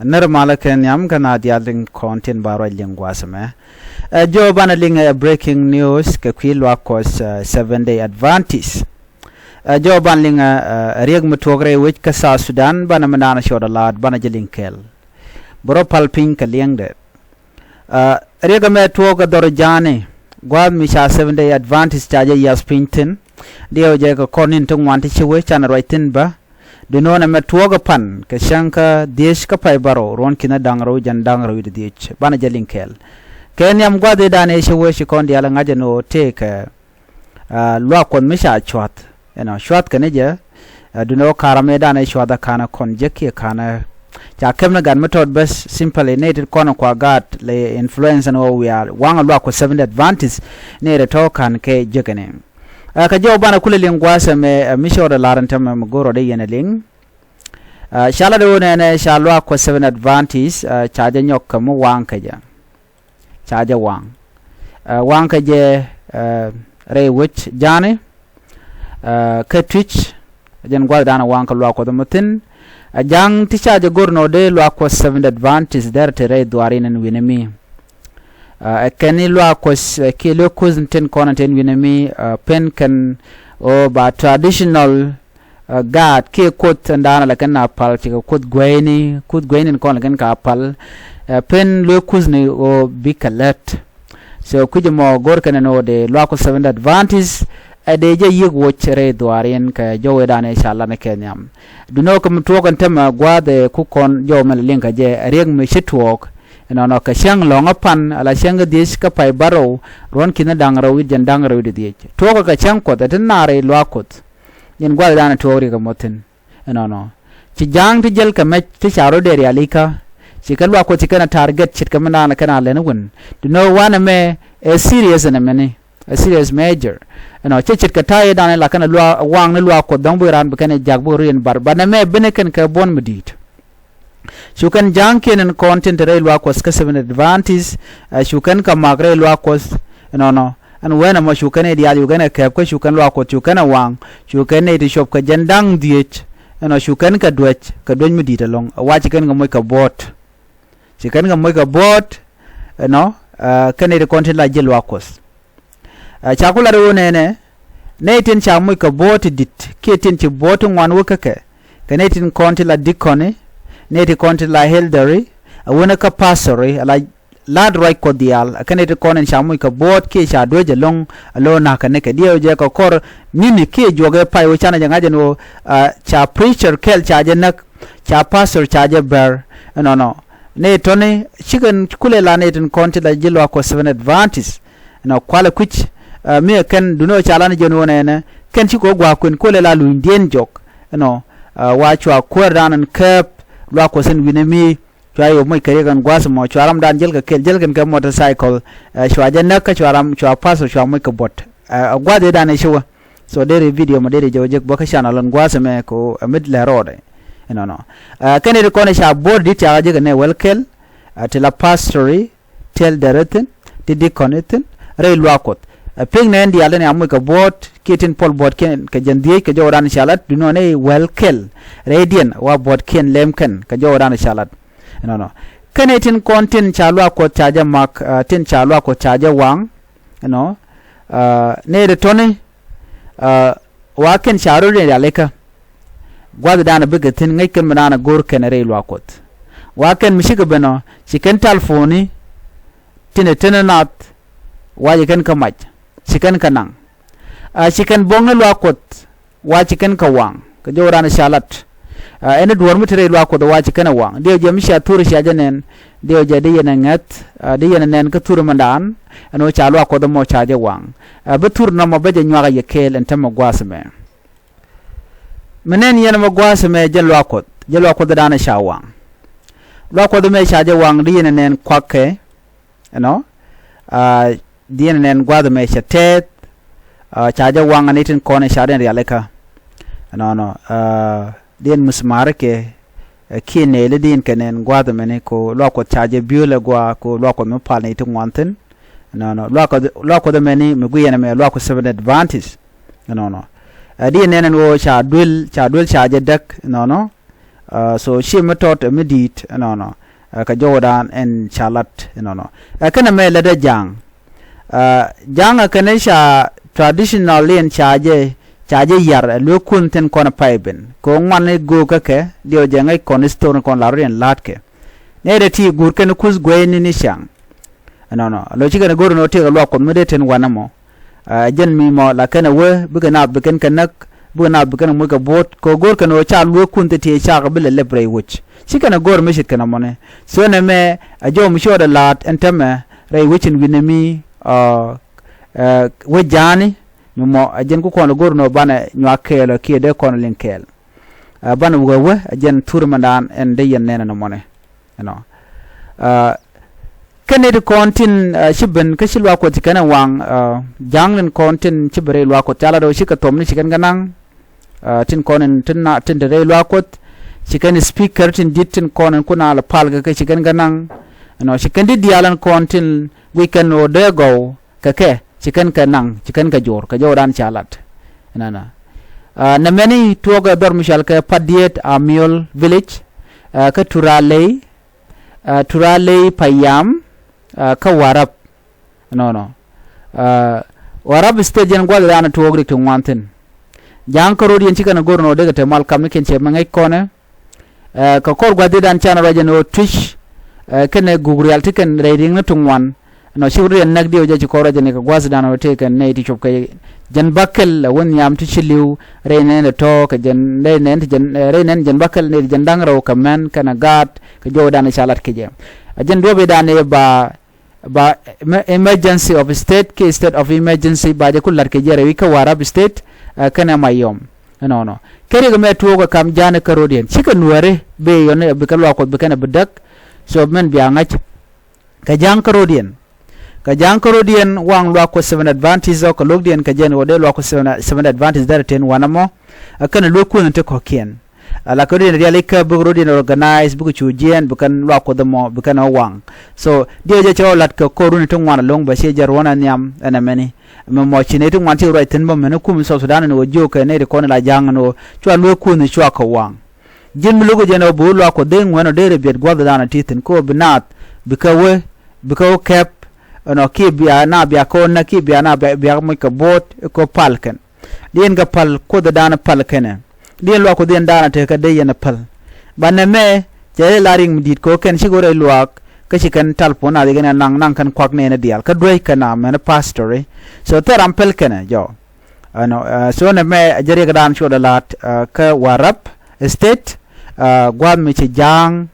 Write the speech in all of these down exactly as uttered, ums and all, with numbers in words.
Nir malä kɛ nhiam kä na diaal tin kɔn tin ba ruac liŋ gua̱a̱th ɛmɛ. Ɛ, jɔw banɛ liŋ ɛ breaking news kɛ kui̱ luaak Kuɔth, ɛ, Seventh Day Adventist. Ɛ, jɔw banɛ liŋ ɛ, ɛ, riɛk mi tuɔɔk rɛy wec kä South Sudan, banɛ mi naan cɔɔd a laat, banɛ jɛ liŋ kɛɛl. Bɛ rɔ pal piny kɛ liɛŋdɛ. Ɛ, riɛk ɛmɛ tuɔɔk ɛ dhɔr ja̱a̱ni. Gua̱a̱th mi ca Seventh Day Adventist ca jɛ yiath piny thi̱n. Diɛw jɛ kɛ kɔr ni̱n ti ŋuan ti ci wec canɛ ruac thi̱n bä. Duundɛ ɛmɛ tuɔɔk ɛ pan kɛ cäŋ kä dhieec kä pay bärɔw, ruɔ̱n ki̱n da̱ŋ rɛw jiɛn da̱ŋ rɛw wi̱cdɛ dhieec. Banɛ jɛ liŋ kɛɛl. Kɛ nhiam gua̱a̱th ëëdan ëë ci wec ci kɔn diaal ɛ ŋa̱c ɛn ɣöö tëëkɛ, ɛ, luaak Kuɔth mi ca cua̱th. Ɛnɔ, cua̱th kɛn jɛ, ɛ, duundɛ ɣöö ka̱r ɛmɛ ëëdan ëë cua̱th ɛ ka̱n ɛ kɔn jek kiɛ ka̱n ɛ. Ca kɛp ni gat mi tɔt bäth, simply nɛy ti kɔn ɛ kua gaat lɛ influence ɛn ɣöö wiaa waŋ ɛ luaak Kuɔth Seventh Adventist, nɛy ti tɔ̱ ka̱n kɛ jek ɛn ɛ. Ɛ, kɛ jɔw banɛ kulɛ liŋ gua̱a̱th ɛmɛ, ɛ, mi cɔɔd ɛ la̱r ɛn täämɛ mi go̱o̱r rɔɔdɛ yɛn ɛ liŋ. Ɛ, ca lat ɛ ɣöö nɛnɛ ca luaak Kuɔth Seventh Adventist, ɛ, ca jɛ nyɔk kɛ mi waŋ kɛ jɛ. Ca jɛ waŋ. Ɛ, waŋ kɛ jɛ, ɛ, rɛy wec ja̱a̱ni, ɛ, kä Twic, jɛn gua̱thdan ɛ waŋ kɛ luaak Kuɔth ɛmɔ thi̱n. Ɛ, ja̱a̱ŋ ti ca jɛ go̱r nɔ dee luaak Kuɔth Seventh Adventist derɛ te rɛy dhuaar in ɛn wi̱nɛ mi. Ɛ, ɛ kɛn i̱ luaak Kuɔth, ɛ, kiɛ luek Kuɔth tin kɔn tin wi̱nɛ mi, ɛ, pen kɛn ɣöö ba traditional, ɛ, gaat kiɛ Kuoth ɛn da̱a̱n ala kɛn a pal, cikɛ Kuoth gueyni, Kuoth gueyni kɔn la kɛn ka pal. Ɛ, pen luek Kuothni ɣöö bikɛ lät. So kui̱c ɛmɔ go̱r kɛn ɛn ɣöö dee luaak Kuɔth Seventh Adventist, ɛ, dee jɛ yiëk woc rɛy dhuaar in kɛ jɔw ëëdan ëë ca lat ni kɛ nhiam. Duundɛ ɣöö kɛ mi tuɔɔk ɛn täämɛ gua̱a̱th ɛ ku kɔn jɔw mɛn la liŋ kɛ jɛ, ɛ, riɛk mi ci tuɔɔk. Ɛnɔnɔ, kɛ cäŋ lɔ̱ŋ ɛ pan, ala cäŋ kä dhieec kä pay bärɔw, ruɔ̱n ki̱n da̱ŋ rɛw wi̱cdɛ jiɛn da̱ŋ rɛw wi̱cdɛ dhieec. Tuɔɔkɛ kɛ cäŋ Kuɔth, ɛ ti naar rɛy luaak Kuɔth. Yɛn gua̱thdan ɛ tuɔɔk riɛk ɛmɔ thi̱n. Ɛnɔnɔ. Ci ja̱a̱ŋ ti jäl kɛ mec ti ca rɔ̱ dee rialikä. Ci kɛn luaak Kuɔth ci kɛn a target ce̱tkɛ mi naan kɛn a lɛn wän. Duundɛ ɣöö wanɛ mɛ ɛ serious ɛn ɛmɛni. Ɛ serious major. Ɛnɔ, cɛ ce̱tkɛ ta̱yɛ dan ila kɛn a luaak, waŋni luaak Kuɔth dɔ̱ŋ bi raan bi kɛn ɛ jak bi rɔ riɛn bar. Banɛ mɛ ben kɛn kɛ buɔ̱n mi di̱i̱t. Cu kɛn ja̱a̱ŋkiɛn ɛn kɔn tin te rɛy luaak Kuɔth kä Seventh Adventist, ɛ, cu kɛn kɛ mak rɛy luaak Kuɔth. Ɛnɔnɔ, ɛn wen ɛmɔ cu kɛn ɛ diaal, cu kɛn ɛ kɛp kä cu kɛn luaak Kuɔth, cu kɛn ɛ waŋ, cu kɛn nɛy ti cuɔp kɛ jiɛn da̱ŋ dhieec. Ɛnɔ, cu kɛn kɛ duec, kɛ duec mi di̱i̱t ɛlɔ̱ŋ, ɛ, wa ci kɛn kɛ moc kɛ buɔ̱ɔ̱t. Ci kɛn kɛ moc kɛ buɔ̱ɔ̱t, ɛnɔ, ɛ, kɛn nɛy ti kɔn tin la ji̱ luaak Kuɔth. Ɛ, ca ku lat ɣöö nɛnɛ, nɛy tin ca moc kɛ buɔ̱ɔ̱t ti di̱t, kiɛ tin ci buɔ̱ɔ̱t ti ŋuan wä kä kɛ, kɛ nɛy tin kɔn ti la dikɔni, nɛy ti kɔn ti la elderi, ɛ, wänä kä pastori, ala la̱t ruac Kuɔth diaal, ɛ, kɛ nɛy ti kɔn in ca moc kɛ buɔ̱ɔ̱t kiɛ ca duec ɛlɔ̱ŋ, ɛ, lo̱o̱ na̱k kɛ ni kɛ diɛw jɛ kɛ kɔr ni̱ni kiɛ juɔk ɛ pay wä canɛ jɛ ŋa̱c ɛn ɣöö, ɛ, ca preacher kɛl ca jɛ näk, ca pastor ca jɛ bɛr, ɛnɔnɔ. Nɛy tɔ̱ni, cikɛn kulɛ la nɛy tin kɔn ti la ji̱ luaak Kuɔth Seventh Adventist. Ɛnɔ, kualɛ kui̱c, ɛ, mi ɛ kɛn duundɛ ɣöö ca lan jiɛn ɣöö nɛnɛ, kɛn ci kɛ ɣöö gua̱a̱k kuën kulɛ la lunydiɛn jɔk. Ɛnɔ, ɛ, wa cua kuäärdan ɛn kɛɛp luaak Kuɔth in wi̱nɛ mi, cua yop moc kɛ riɛk ɛn gua̱a̱th ɛmɔ, cua ramdan jäl kɛ kɛl, jäl kɛn kɛ motorcycle, ɛ, cua jɛ näk kä cua ram, cua pastor cua moc kɛ buɔ̱t. Ɛ, ɛ gua̱a̱th ëëdan ëë ci wä. So deri video mɔ deri jɛ wä jek bä kä channel ɛn gua̱a̱th ɛmɛ kɛ ɣöö ɛ mi lɛ rɔɔdɛ. Ɛnɔnɔ. Ɛ, kɛn iti kɔn ɛ ca buɔ̱ɔ̱t di̱t ca jek ɛn ɛ wɛl kɛl, ɛ, ti la pastori, ti elderi thi̱n, ti dikɔni thi̱n, rɛy luaak Kuɔth. Ɛ, pi̱k nɛn diaal tin ca moc kɛ buɔ̱ɔ̱t, kiɛ tin puɔl buɔ̱ɔ̱tkiɛn kɛ jiɛn dhieec kɛ jɔwdan ca lat, duundɛ ɣöö nɛy wɛl kɛl rɛydiɛn wa buɔ̱ɔ̱tkiɛn lɛmkɛn kɛ jɔwdan ca lat. Ɛnɔnɔ. Kɛn iti tin kɔn tin ca luaak Kuɔth ca jɛ mak, ɛ, tin ca luaak Kuɔth ca jɛ waŋ, ɛnɔ, ɛ, nɛy ti tɔ̱ni, ɛ, wa kɛn ca rɔ̱ rialikä. Gua̱thdan bikɛ thi̱n ŋäc kɛn mi naan go̱r kɛn rɛy luaak Kuɔth. Wa kɛn mi cikɛ ben ɔ, ci kɛn talponi, tin ɛ ten ɛ nath, wa ci kɛn kä mac, ci kɛn kä naŋ. Ɛ, ci kɛn buɔ̱ŋni luaak Kuɔth, wa ci kɛn kä waŋ, kɛ jɔwdan ca lat. Ɛ, ɛn duɔ̱ɔ̱r mi te rɛy luaak Kuɔth wa ci kɛn ɛ waŋ. Diɛw jɛ mi cia thur cia jɛ nɛn, diɛw jɛ di yɛn ɛ ŋäth, ɛ, di yɛn ɛ nɛn kä thur mɛndan, ɛn ɣöö ca luaak Kuɔth ɛmɔ ca jɛ waŋ. Ɛ, bi thur nɔmɔ bä jɛ nyuak a yɛ kɛɛl ɛn täämɛ gua̱a̱th ɛmɛ. Mi nɛn yɛn ɛmɛ gua̱a̱th ɛmɛ jɛn luaak Kuɔth, jɛn luaak Kuɔth ëëdan ca waŋ. Luaak Kuɔth ɛmɛ ca jɛ waŋ di yɛn ɛ nɛn kua̱kɛ, ɛnɔ, ɛ, di yɛn ɛ nɛn gua̱a̱th ɛmɛ cɛ tɛth, ɛ, ca jɛ waŋ ni tin kɔn ɛ ca den rialikä. Ɛnɔnɔ, ɛ, di yɛn musmaarikɛ, ɛ, kiɛ nɛɛli di yɛn kɛ nɛn gua̱a̱th ɛmɛni ko luaak Kuɔth ca jɛ biöl ɛ gɔaa ko luaak Kuɔth mi pal ni ti ŋuan thi̱n. Ɛnɔnɔ, luaak Kuɔth, luaak Kuɔth ɛmɛni mi gui yɛn ɛmɛ luaak Kuɔth Seventh Adventist. Ɛnɔnɔ. Ɛ, di yɛn nɛn ɛn ɣöö ca duel, ca duel ca jɛ däk, ɛnɔnɔ. So ci mi tɔt mi di̱i̱t ɛnɔnɔ. Kɛ jɔwdan ɛn ca lat ɛnɔnɔ. Ɛ kɛn ɛmɛ lɛ dee ja̱a̱ŋ. Ja̱a̱ŋ ɛ kɛn ca traditional in ca jɛ ca jɛ yar ɛ luek kun thin kɔn pay ben kɛ ŋuan i̱ go̱o̱k kä kɛ diɛw jɛ ŋäc kɔn i̱ story kɔn lar in la̱a̱t kɛ. Nɛ dee ti guur kɛn kuth guey ni ni ca̱ŋ. Ɛnɔnɔ lo ci kɛn go̱o̱r ni wä tiɛk ɛ luak kuɔth mi dee tin wanɛ mɔ. Jɛn mi mɔ la kɛn ɛ wee bikɛ naath bi kɛn kɛ näk bikɛ naath bi kɛn ɛ muc kɛ buɔ̱t kɛ go̱o̱r kɛn wä ca luek kun thi ti cakɛ bi lɛ lɛp rɛy wec ci kɛn ɛ go̱o̱r mi ce̱tkɛ nɔmɔni. So nɛ mɛ ɛ jɔw mi cɔɔdɛ la̱a̱t ɛn täämɛ rɛy wec in wi̱nɛ mi wec ja̱a̱ni. Mi mɔ ɛ jɛn ku kɔn ɛ go̱o̱r ni wä banɛ nyuak kɛɛl ɔ kiɛ dee kɔn liŋ kɛɛl. Banɛ wä wä ɛ jɛn thur mɛndan ɛn dee yɛn nɛn ɛn mɔnɛ. Ɛnɔ kɛn nit kɔn tin ci ben kä ci luak kuɔth ci kɛn ɛ waŋ. Ja̱a̱ŋ tin kɔn tin ci ben rɛy luak kuɔth ca lat ɔ ci kɛ thom ni ci kɛn kɛ naŋ. Tin kɔn in tin na tin te rɛy luak kuɔth ci kɛn speaker tin di̱t tin kɔn in kun a lɛ pal kɛ kɛ ci kɛn kɛ naŋ. Ɛnɔ ci kɛn di̱t diaal in kɔn tin guic kɛn ɔ dee gɔw kɛ kɛ ci kɛn kɛ naŋ ci kɛn kɛ jor kɛ jɔwdan ca lat. Ɛnɛnɛ nɛ mɛni tuɔɔk ɛ dhɔr mi cɔal kɛ Padiet Amiol Village. Kä Turalei Turalei Payam kä Warap. Nɔnɔ Warap state jɛn gua̱th dan tuɔɔk rik ti ŋuan thin. Ja̱a̱ŋ kä ro̱d yɛn ci kɛn ɛ go̱r nɔ dee kɛ te mal kam ni kiɛn cɛ mɛ ŋäc kɔnɛ. Kɛ kɔr gua̱th di dan can ruac ɛn ɣöö Twic kɛnɛ guk rial ti kɛn rɛy ri̱ŋ ni tuŋ wan. Nɔ ci riɛn näk diɛw jɛ ci kɔr ruac ɛn kɛ gua̱th dan ɣöö tëë kɛn nɛy ti cop kɛ jɛn bäkɛl ɛ wä nhiam ti ci li̱w rɛy nɛn ɛ tɔ̱ kɛ jɛn rɛy nɛn ti jɛn rɛy nɛn jɛn bäkɛl nɛy ti jɛn da̱ŋ rɛw kɛ mɛn kɛnɛ gaat kɛ jɔw dan ca lat kɛ jɛ. Ɛ jɛn duɔ̱p i̱ dan ëë ba ba emergency of state ki state of emergency ba jɛ ku lat kɛ jɛ rɛy wi̱c kä Warap state. Kɛnɛ Mayom. Ɛnɔnɔ kɛ riɛk mɛ tuɔɔk ɛ kam ja̱a̱n kä ro̱diɛn cikɛ nuääri bi yɔn bikɛ luak kuɔth bikɛn ɛ bi däk. So mɛn bia ŋa̱c kɛ ja̱a̱ŋ kä ro̱diɛn. Kɛ ja̱a̱ŋ kä ro̱diɛn waŋ luak kuɔth seven advantage ɔ kɛ lo̱kdiɛn kɛ jɛn ɣöö dee luak kuɔth seven advantage dɛr ten wanɛ mɔ. Ɛ kɛn ɛ luek kuënh ti kɔ̱kiɛn. Ala kä ro̱diɛn rialikä bikɛ ro̱diɛn organize bikɛ cu jiɛɛn bikɛn luak kuɔth ɛmɔ bikɛn ɛ waŋ. So diɛw jɛ cɛ ɣɔw lat kɛ kɔr runi ti ŋuan ɛlɔ̱ŋ bɛ ciɛ jɛ ruɔ̱n ɛ nhiam ɛn ɛmɛni. Mɛ mɔ ci nɛy ti ŋuan ci ruac thi̱n bä mɛn kum South Sudan ni wä jiök kɛ nɛy ti kɔn ila ja̱a̱ŋ ni wä cua luek kuënh cua kɛ waŋ. Ji̱n mi lo̱k jɛn ɛ wä bi wä luak kuɔth dee ŋuɛn ɔ dee rɛ biɛt gua̱th dan ɔ ti thi̱n kä wä bi naath bikɛ wä bikɛ wä kɛp. Ɛnɔ kiɛ bia na bia kɛ wä näk kiɛ bia na bia moc kɛ bo̱o̱t kɛ wä pal kɛn. Diɛn kɛ päl kuoth dan päl kɛnɛ. Diɛn luak kuoth diɛn dan tekɛ dee yɛn päl. Banɛ mɛ cɛ la riŋ mi di̱i̱t kɛ kɛn cikɛ rɛy luaak kä ci kɛn tal puɔ̱n a dhikɛn ɛ naŋ naŋ kɛn kuak nɛɛni diaal kä duec kɛn a mɛn pastori. So thil ram päl kɛnɛ jɔw. Ɛnɔ so nɛ mɛ a jɛ riɛk dan cuɔt a la̱a̱t kä Warap state. Gua̱a̱th mi ci ja̱a̱ŋ.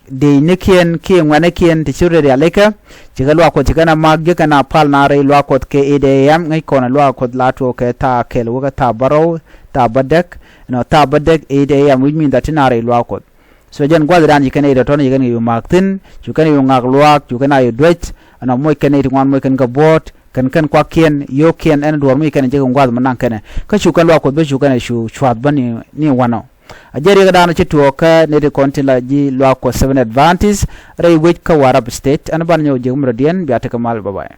Dec ni kiɛn kiɛ ŋuɛ̈ni kiɛn ti ci rɛy rialikä. Cikɛ luak kuɔth cikɛ na mak ji̱ kɛn a pal na rɛy luak kuɔth kɛ eight a.m. ŋäc kɔn luak kuɔth la tuɔɔk kɛ thaa kɛl wä kɛ thaa bärɔw thaa bädäk. Nɔ thaa bädäk eight a.m. wi̱c min that ti na rɛy luak kuɔth. So jɛn gua̱th dan cikɛn a yɛ tɔ̱tɔ̱n cikɛn a yɛ mak thi̱n cukɛn a yɛ ŋak luak cukɛn a yɛ duec. Ɛnɔ moc kɛn a yɛ ti ŋuan moc kɛn kɛ buɔ̱ɔ̱t kɛn kɛn kuakiɛn yio̱o̱kiɛn ɛn duɔ̱ɔ̱r moc kɛn cikɛ gua̱th mi naŋ kɛnɛ kä cukɛn luak kuɔth bä cukɛn a cu cua̱th bä ni wanɔ. A jɛ riɛk dan ci tuɔɔk kä nɛy ti kɔn tin la ji̱ luaak kuɔth seven advantage rɛy wec kä Warap state. Ɛn ban nyɔk jiäk mi rɔ̱diɛn bia tekɛ mal bye bye.